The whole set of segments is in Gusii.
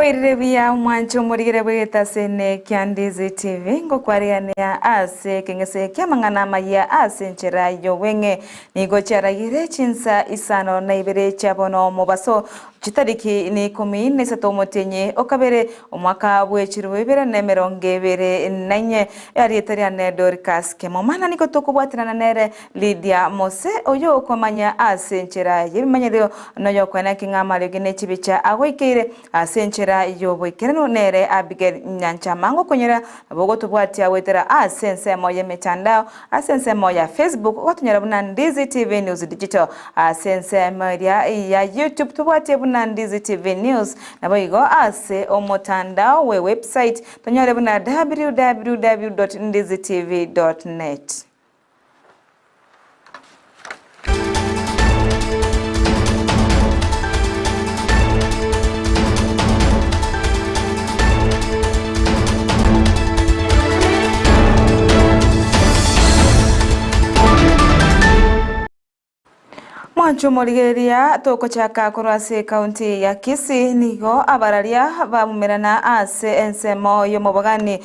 Bwairire buya omwanche omorigere bw'egetasene kia Ndizi TV ngokwaregania ase ekeng'ese ki'amang'ana amayia ase enchera y'obweng'e. Nigo chiaragire chinsa isano na ibere chia bono mobaso chitariki neikomi na isato omotienyi o kabere omwaka bw'echiruu ibere na emerongo ebere na inye. Erieta riane Dorcas Kemuma na nigo tokobwaterana nere Lydia Mose, oyio okomanya ase enchera y'ebimanyerio na oyokoeneki ng'a amariogi ne chibicha agoikeire ase enchera y'oboikeranu, nere Abigail Nyanchama ngokonyora nabo ogotobwatia goetera ase ensemo y'emetandao ase ensemo ya Facebook ogotonyora buna Ndizi TV News Digital ase ensemo eria ya YouTube tobwatie buna Ndizi TV News naboigo ase omotandao we website tonyore buna www.ndizitv.net. Mwanche omorigereria togochaka korwa ase ekaunti ya Kisii nigo abararia babumerana ase ensemo y'omobogani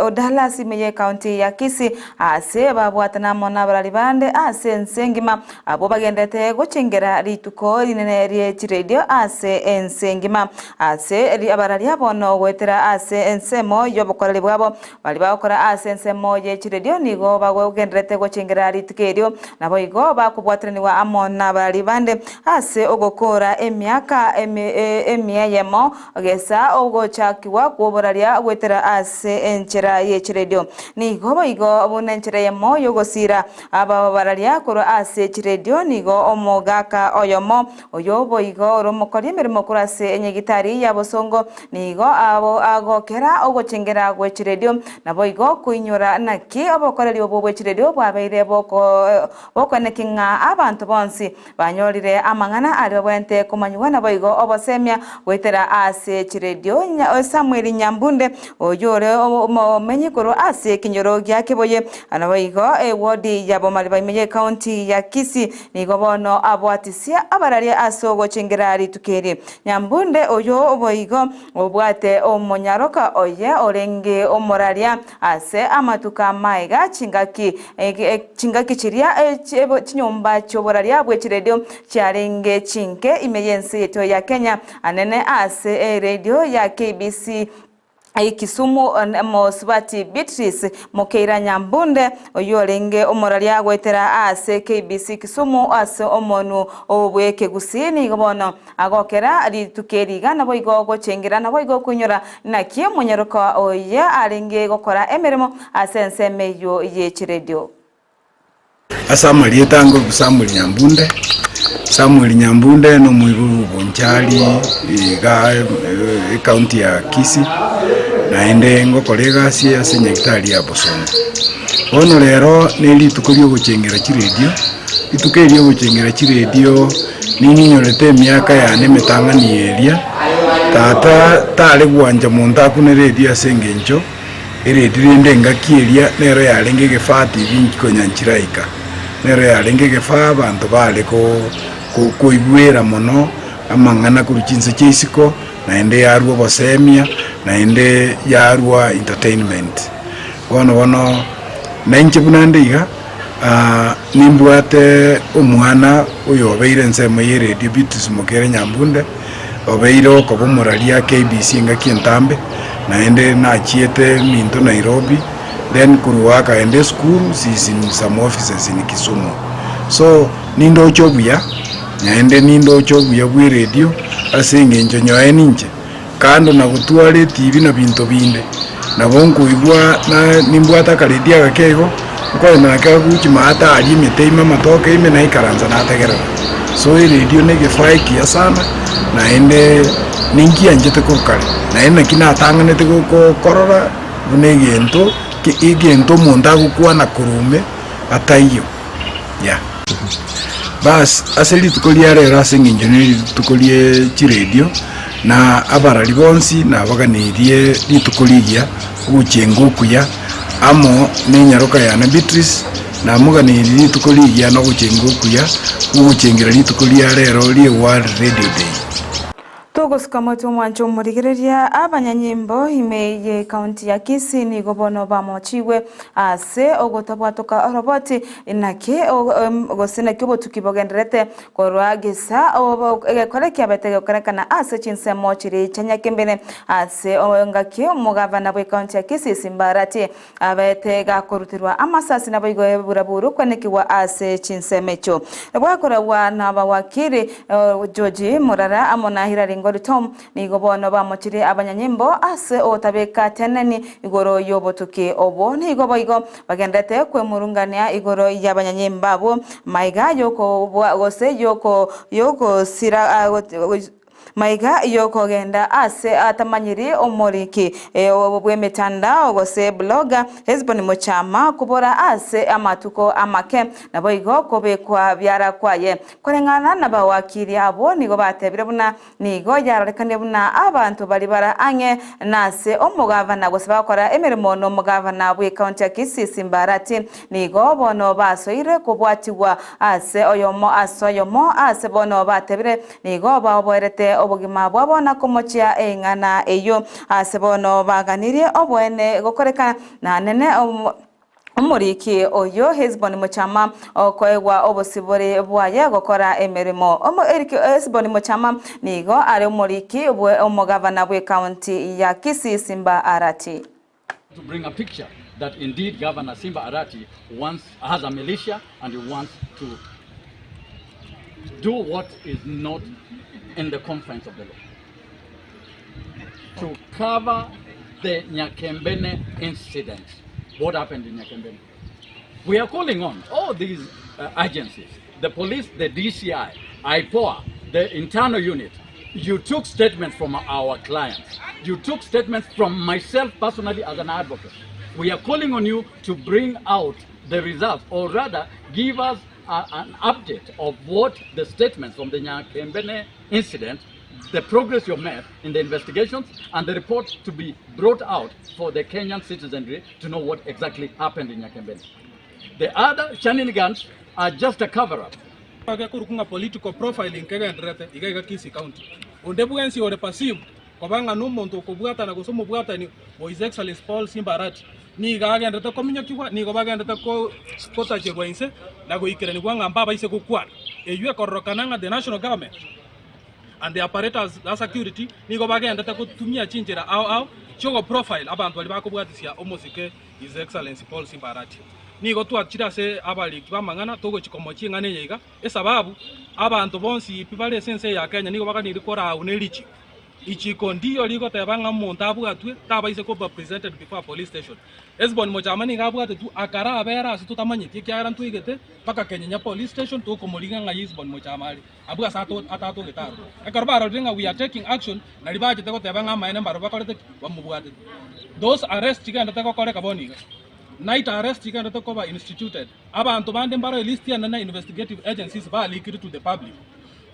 o Dallas ime y'ekaunti ya Kisii ase babwatana amo nabarari bande ase ense engima abwo bagenderete gochengera rituko rinene rie chiredio ase ense engima ase abararia bono goetera ase ensemo y'obokoreri bwabo Baria bagokora ase ensemo ye chiredio nigo bagogendererete gochengera rituko erio, naboigo bakobwataranigwa amo nabaria bande ase ogokoora emiaka emieyemo gesa ogochakigwa kw'oboraria goetera ase enchera ye chiredio. Nigo boigo buna enchera eyemo y'ogosiira ababararia korwa ase chiredio nigo omogaka oyomo Oyo boigo ore omokori emeremo korwa ase enyagitari ya bosongo nigo agokera ogochengera gwe chiredio, naboigo koinyora naki obokoreri obwo bwe chiredio bwabeire bokoenekia ng'a abanto bonsi banyorire amang'ana aria babwenerete komanyigwa naboigo obosemia goetera ase chiredio. Samuel Nyambunde oyio ore omomenyi korwa ase ekenyoro gia Kiboye naboigo ewodi ya Bomariba ime y'ecounty ya Kisii Nigo bono abwatisia abararia ase ogochengera rituko eri. Nyambunde oyo boigo obwate omonyaroka oye orenge omoraria ase amatuko amaiga chingaki chingaki chiria chinyomba chi'oboraria bwe chiredio chiarenge chinke ime y'ense yaito ya Kenya anene ase eredio ya KBC Kisumu Mosubati Beatrice Mokeira Nyambunde oyio orenge omoraria goetera ase KBC Kisumu ase omonu bw'ekegusii nigo bono agokera rituko eri iga naboigo gochengera naboigo koinyora naki omonyaroka oye arenge gokora emeremo ase ensemo eyio ye chiredio. Ase amarieta ange obu Samuel Nyambunde, Samuel Nyambunde nomoibori bwa Bonchari iga ecounty ya Kisii, naende ngokora egasi ase nyagetari ya Bosongo. Bono rero ne rituko ria ogochengera chiredio, rituko eri ria ogochengera chiredio ninyorete emiaka yane emetang'ani eria, tata tare gwancha monto akune eredio ase eng'encho. Eredi rende engaki eria nero yarenge egefaa TV konya nchiraika. Nero yarenge egefaa abanto bare koigwera mono amang'ana korwa chinse chia isiko, naende yarwa obosemia, naende yarwa entertainment. Bono bono nainche buna nde iga, nimbwate omwana oyo obeire ensemo ya eredio Beatrice Mokere Nyambunde. Obeire okoba omoraria KBC engaki entambe, naende nachiete minto Nairobi, then korwa akaenda esukuru she is in some offices in Kisumu. So nindoche obuya, naende nindoche obuya bwa eredio ase eng'encho nyoe ninche, kando na gotwara etibi na binto binde, nabo nkoigwa na nimbwate akaredio agake igo, nkoenda nake aguchi maate aria emete ime amatoke ime naikaransa nategerera. So eredio na egefaa ekiya sana, naende ninkianchete korwa kare, naende naki natang'anete gokorora buna egento ki egento omonto agokwana korwa ime ataiyo, yeah. Bas ase rituko ria rero ase eng'encho ne rituko rie chiredio, na abarari bonsi nabaganeirie rituko rigiya, ogochenga okuya, amo nenyaroka yane Beatrice, namoganeirie rituko rigiya na ogochenga okuya, gogochengera rituko ria rero rie World Radio Day. Togosuka motwe omwancho omorigereria abanyanyimbo ime ye county ya Kisii nigo bono bamochigwe ase ogotabwatoka oroboti naki gose naki obotuki bogendererete korwa gesa egekore kiabete gekorekana ase chinsemo chiria chia Nyakembene ase engaki omogavana bwe county ya Kisii Simba Arati Abete gakoruterwa amasasi naboigo eburaburu kwenekigwa ase chinsemo echio. Bwakoragwa nabawakiri George Murara amo na Hilary Ngori Tom nigo bono bamochirie abanyanyimbo ase ogotabeka teneni igoro y'obotuki obwo. Nigo boigo bagenderete kwemurungania igoro y'abanyanyimbo abwo maiga y'okobua gose y'ogosira Maiga y'okogenda ase atamanyiri omoriki bw'emetandao gose blogger Hesbon Mochama kobora ase amatuko amake naboigo kobekwa biara kwaye. Koreng'ana nabawakiri abwo nigo batebire buna nigo yarorekanire buna abanto baria bare ang'e nase omogavana gose bagokora emeremo nomogavana bw'ecounty ya Kisii Simba Arati nigo bono basoire kobwatigwa ase oyomo ase oyomo ase bono batebire Nigo baoboerete obogima bwabo na komochia eng'ana eyio. Ase bono baganirie oboene gokoreka na nene omoriki oyio Hesboni Mochama okoegwa obosibore bwaye gokora emeremo. Hesboni Mochama nigo are omoriki bwe omogavana bw'ecounty ya Kisii Simba Arati. To bring a picture that indeed Governor Simba Arati wants, has a militia and he wants to do what is not in the confines of the law. To cover the Nyakembene incident. What happened in Nyakembene? We are calling on all these agencies, the police, the DCI, IPOA, the internal unit. You took statements from our clients. You took statements from myself personally as an advocate. We are calling on you to bring out the results, or rather give us an update of what the statements from the Nyakembene incident, the progress you made in the investigations, and the report to be brought out for the Kenyan citizenry to know what exactly happened in Nyakembene. The other shenanigans are just a cover-up. Gekorokwa ng'a political profiling kegendererete iga iga Kisii County. Onde bwensi ore perceived koba ng'a nomonto okobwatana gose omobwatani o His Excellency Paul Simba Arati nigo agenderete kominyokigwa, nigo bagenderete kotacherwa inse na goikeranigwa ng'a mbabaise gokwana. Eyio ekororokana ng'a the national government and the apparatus ya security nigo bagenderete gotumia chinchera ao ao chiogoprofile abanto baria bakobwatisia omosike His Excellency Paul Simba Arati. Nigo twachire ase abariki b'amang'ana togochia komochia eng'ana eye iga, esababu abanto bonsi pi bare ase ense eye ya Kenya nigo baganeirie koraagwa ne richiko. Richiko ndiyo rigoteba ng'a omonto abwatwe tabaise koba presented before a police station. Hesbon Mochama nigo abwatetwe akarabera ase totamanyeti ekiagera ntwaigete mpaka Kenyenya police station tokomorigia ng'ai Hesbon Mochama are. Abwo ase atatogete aroro. Ekero barorire ng'a we are taking action, nario bachete goteba ng'a amaene mbarabwo bakorete ki? Bamobwatete. Those arrests chigenderete gokoreka bono iga. Night arrests chigenderete koba instituted. Abanto bande mbaro elist enene investigative agencies ba leaked to the public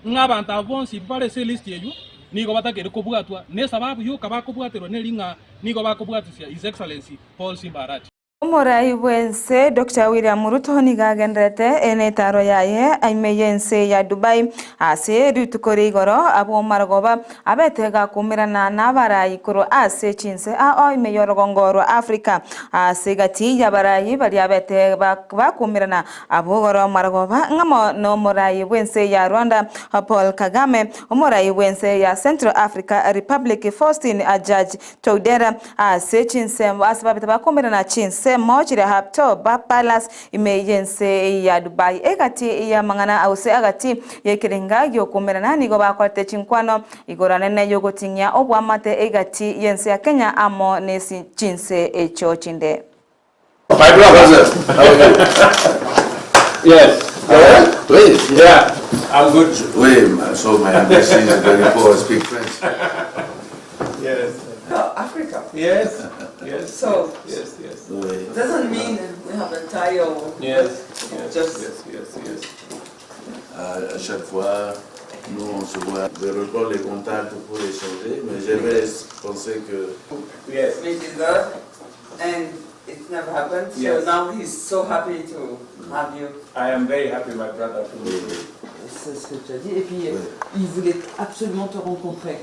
ng'a abanto abwo bonsi pi bare ase elist eywo nigo batakeire kobwatwa nesababu yoka bakobwaterwa neri ng'a nigo bakobwatisia His Excellency Paul Simba Arati. Omorai bw'ense Doctor William Ruto nigo agendererete netaro yaye ime y'ense ya Dubai ase rituko ria igoro abwo marogoba abete gakumerana nabarai korwa ase chinse ao ime y'orogongo rwa Africa ase egati y'abarai baria abete bakumerana abwo igoro marogoba ng'amo nomorai bw'ense ya Rwanda Paul Kagame, omorai bw'ense ya Central Africa Republic Faustin Archange Touadera Ase chinsemo ase babete bakomerana chinsemo chiria Haptoba Palace ime y'ense ya Dubai. Egati y'amang'ana gose agati y'ekerenga gi'okomerana nigo bakorete chinkwano igoro anene y'ogoting'ia oboamate egati y'ense ya Kenya amo ne chinse echio chinde. My brother. How are you? Yes. Oui. Yeah, I'm good. Oui, so my English is very poor, I speak French. Yes. Oh, Africa. Yes. So Oui. doesn't mean we have a title. Yes. Just Yes. À chaque fois, nous on se voit. Je reprends les contacts pour échanger, mais j'avais pensé que Yes. we deserve and It never happened. So Yes. now he's so happy to have you. I am very happy, my brother, to meet you. C'est ce que tu as dit. Et puis, il voulait absolument te rencontrer.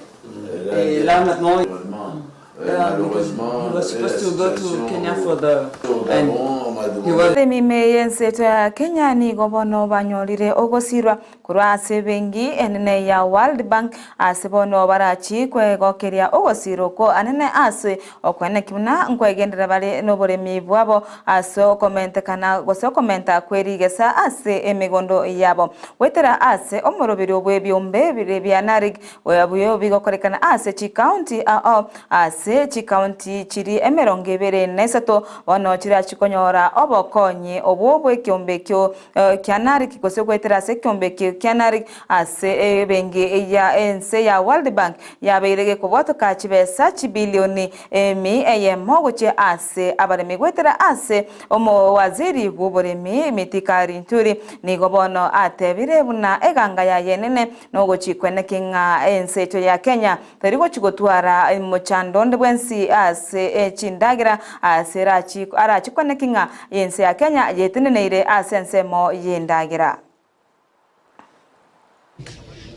Et Et là, maintenant, Malheureusement, Yeah, because malheureusement, he was supposed to go to Kenya for the Au and Gabon, on m'a he demandé was Abaremi y'ense eto ya Kenya nigo bono banyorire ogosirwa korwa ase ebenki enene ya World Bank ase bono barachi kwegokeria ogosirwa okwo anene ase okoeneki buna nkwegenderera bare noboremi bwabo ase okomentekana gose okomenta kwerigesa ase emegondo yabo goetera ase omoroberio bw'ebiombe bire bia NARIG buya bigokorekana ase chikaunti ao ase chikaunti chiri emerongo ebere na esato bono chirachi konyora obokonyi obwo bw'ekiombe ekio kia NARIC gose goetera ase ekiombe ekio kia NARIC ase ebenki ya ense ya World Bank yabeire gekobwatoka chibesa chibilioni emi eyemo gochia ase abaremi goetera ase omowaziri bw'oboremi Mithika Linturi nigo bono atebire buna eganga yaye enene Nogochia kweneki ng'a ense yaito ya Kenya teri gochia gotwara mochando onde bwensi ase chindagera ase erachi arachi kweneki ng'a ense ya Kenya yeteneneire ase ensemo y'endagera.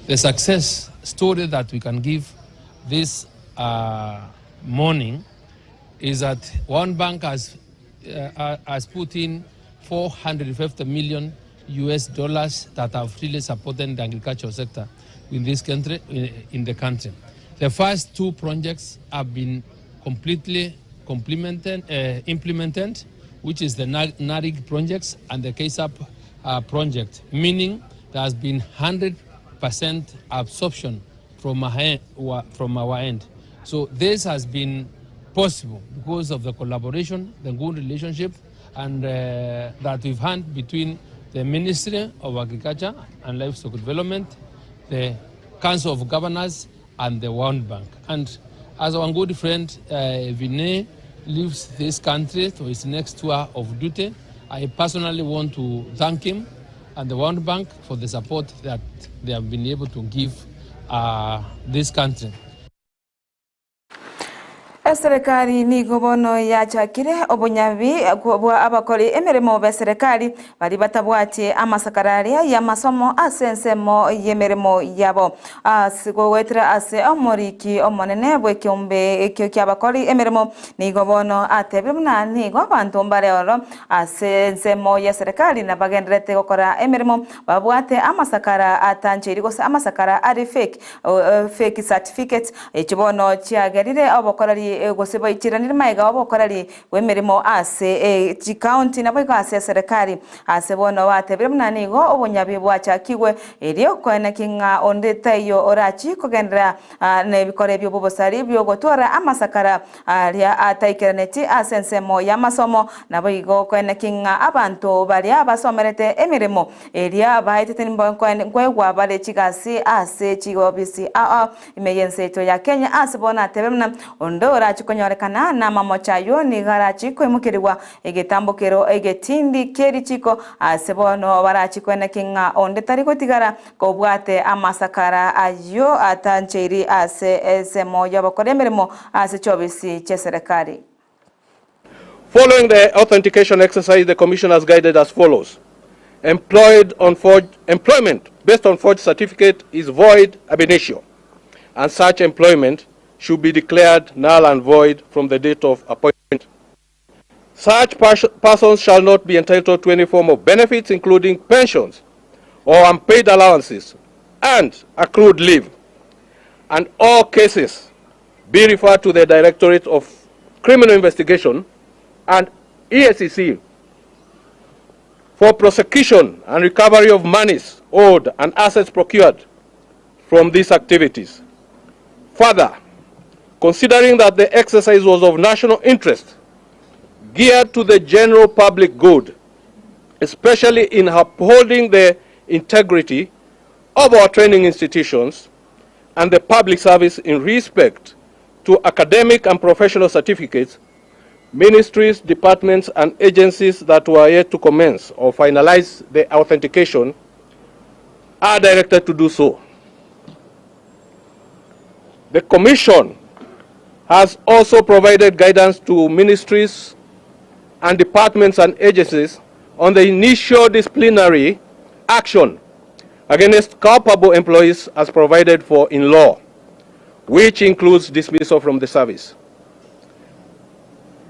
The success story that we can give this morning is that World Bank has, has put in 450 million US dollars that have really supported the agricultural sector in this country, in the country. The first two projects have been completely complemented, implemented, which is the NARIG projects and the KSAP project, meaning there has been 100% absorption from our, from our end. So this has been possible because of the collaboration, the good relationship, and that we've had between the Ministry of Agriculture and Livestock Development, the Council of Governors, and the World Bank. And as our good friend Vinay leaves this country to his next tour of duty, I personally want to thank him and the World Bank for the support that they have been able to give this country. Eserekari nigo bono yachakire obonyabi bwa abakori emeremo b'eserekari baria batabwati amasakara aria y'amasomo ase ensemo y'emeremo yabo. Ase goetera ase omoriki omonene bw'ekeombe ekio ki'abakori emeremo nigo bono atebire buna nigo abanto mbare ororo ase ensemo y'eserekari na bagendererete gokora emeremo babwate amasakara atancheiri gose amasakara are fake, fake certificates, Echi bono chiagerire obokoreri gose baichiranire magega obokoreri bw'emeremo ase chikaunti naboigo ase eserekari. Ase bono batebire buna nigo obonyabi bwachakigwe erio koeneki ng'a onde taiyo orachie kogenderera nebikora ebio bw'obosari bi'ogotwara amasakara aria ataikeraneti ase ensemo y'amasomo naboigo koeneki ng'a abanto baria basomerete emeremo eria baetete nkoegwa bare chigasi ase chiobisi ao Ime y'ense yaito ya Kenya ase bono atebe buna onde orachie konyorekana namamocho ayio nigo arachie koimokerigwa egetambokero egetindi kie richiko ase bono barachie koeneki ng'a onde tari gotigara kobwate amasakara ayio atancheiri ase ensemo y'obokora emeremo ase chiobisi chi'eserekari. Following the authentication exercise, the Commission has guided as follows. Employed on forged, employment based on forged certificate is void ab initio, and such employment should be declared null and void from the date of appointment. Such persons shall not be entitled to any form of benefits, including pensions or unpaid allowances and accrued leave. And all cases be referred to the Directorate of Criminal Investigation and EACC for prosecution and recovery of monies owed and assets procured from these activities. Further, considering that the exercise was of national interest, geared to the general public good, especially in upholding the integrity of our training institutions and the public service in respect to academic and professional certificates, ministries, departments, and agencies that were yet to commence or finalize the authentication are directed to do so. The Commission has also provided guidance to ministries and departments and agencies on the initial disciplinary action against culpable employees as provided for in law, which includes dismissal from the service.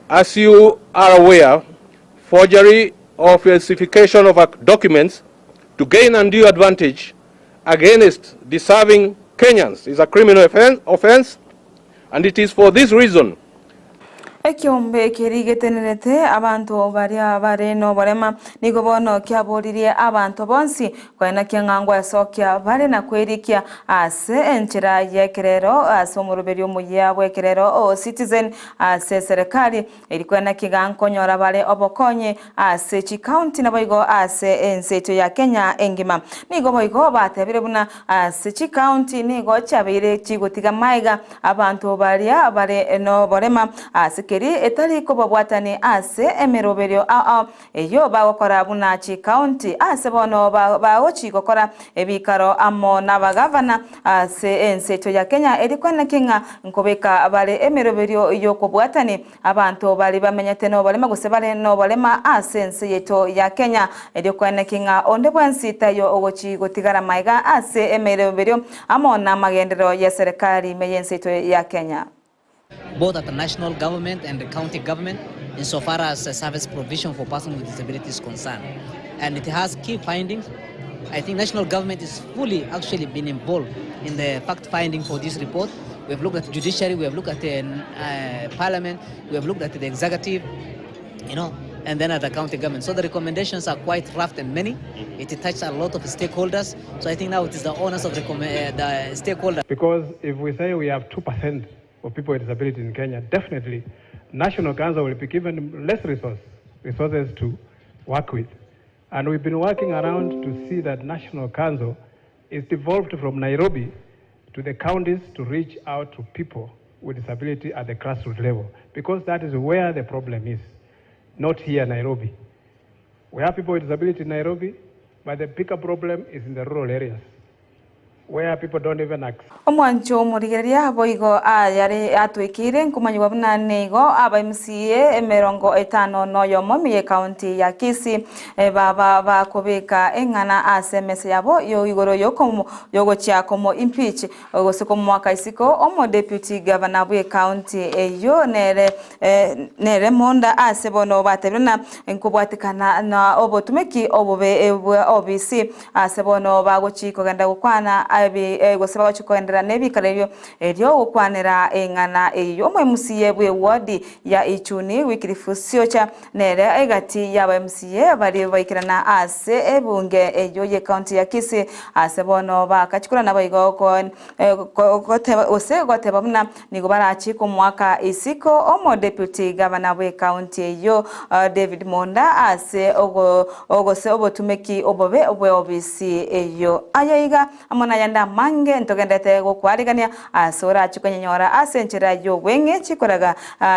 As you are aware, forgery or falsification of documents to gain undue advantage against deserving Kenyans is a criminal offense, and it is for this reason Ekeombe keria getenerete abanto baria bare noborema nigo bono kiaboririe abanto bonsi koenekia ng'a ngwesokia bare na kwerikia ase enchera y'ekerero ase omoroberio omuya bw'ekerero o Citizen ase eserekari eri koenekia iga nkonyora bare obokonyi ase chikaunti naboigo ase ense yaito ya Kenya engima. Nigo boigo batebire buna ase chikaunti nigo chiabeire chigotiga maega Abanto baria bare noborema ase keria etari kobabwatani ase emeroberio ao ao eyio bagokora buna chikaunti ase bono bagochi gokora ebikaro amo nabagavana ase ense yaito ya Kenya eri kweneki ng'a nkobeka bare emeroberio yokobwatani Abanto baria bamenyete noborema gose bare noborema ase ense yaito ya Kenya, erio koeneki ng'a onde bwensi taiyo ogochi gotigara maega ase emeroberio amo namagenderero y'eserekari ime y'ense yaito ya Kenya. Both at the national government and the county government in so far as service provision for persons with disability is concerned and it has key findings. I think national government is fully actually been involved in the fact finding for this report. We have looked at judiciary, we have looked at the parliament, we have looked at the executive, you know, and then at the county government. So the recommendations are quite rough and many. It touched a lot of stakeholders. So I think now it is the onus of the, the stakeholders. Because if we say we have 2% of people with disability in Kenya, definitely National Council will be given less resource, resources to work with. And we've been working around to see that National Council is devolved from Nairobi to the counties to reach out to people with disability at the grassroots level, because that is where the problem is, not here in Nairobi. We have people with disability in Nairobi, but the bigger problem is in the rural areas. Where people don't even accept. Omwancho omorigereria boigo ayare atwekeire nkomanyigwa buna nigo aba MCA 51 ime y'ecounty ya Kisii baba bakobeka eng'ana ase emesa yabo igoro yogochia komo impeach gose komoaka isiko omo deputy governor bw'ecounty eyio nere nere monda ase bono batebire na nkobwatikana na obotumeki obobe bwa obisi Ase bono bagochia kogenda gokwana ebi gose bagochia kogenderera nebikaro ebio, erio gokwanera eng'ana eyio. Omo-MCA bw'ewodi ya Ichuni Wycliffe Siocha nere egati y'aba-MCA baria baikerana ase ebunge eyio y'ecounty ya Kisii ase bono bakachikora naboigo goteba gose goteba buna Nigo barachie komoaka isiko omodeputy gavana bw'ecounty eyio David Monda ase gose obotumeki obobe bweobisi eyio. Aya iga amo nayande amange ntogenderete gokwarigania ase orachie konyenyora ase enchera y'obweng'e chikoraga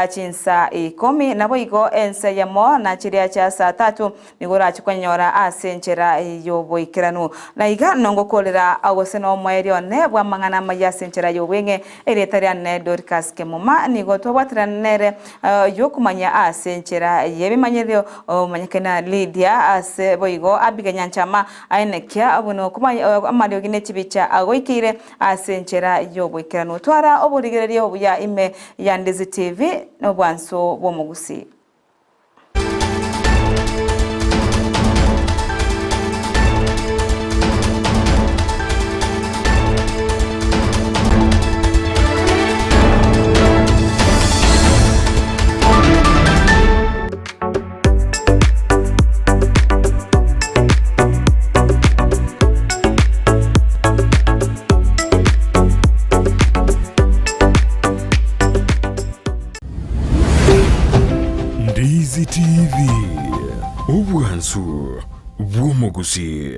chinsa ikomi naboigo ensa eyemo na chiria chia saa tatu Nigo orache kwenyora ase enchera y'oboikeranu. Na iga nongokorera gose nomoerio one bw'amang'ana amaya ase enchera y'obweng'e. Erieta riane Dorcas Kemuma, nigo twabwaterana nere oy'okomanya ase enchera y'ebimanyerio omanyekana Lydia ase boigo Abigail Nyanchama aenekia buna amariogi ne chibicha agoikeire ase enchera y'oboikeranu. Twara oborigereria obuya ime ya Ndizi TV nobwanso bw'omogusii. Ndizi TV, obwansu bw'omogusii.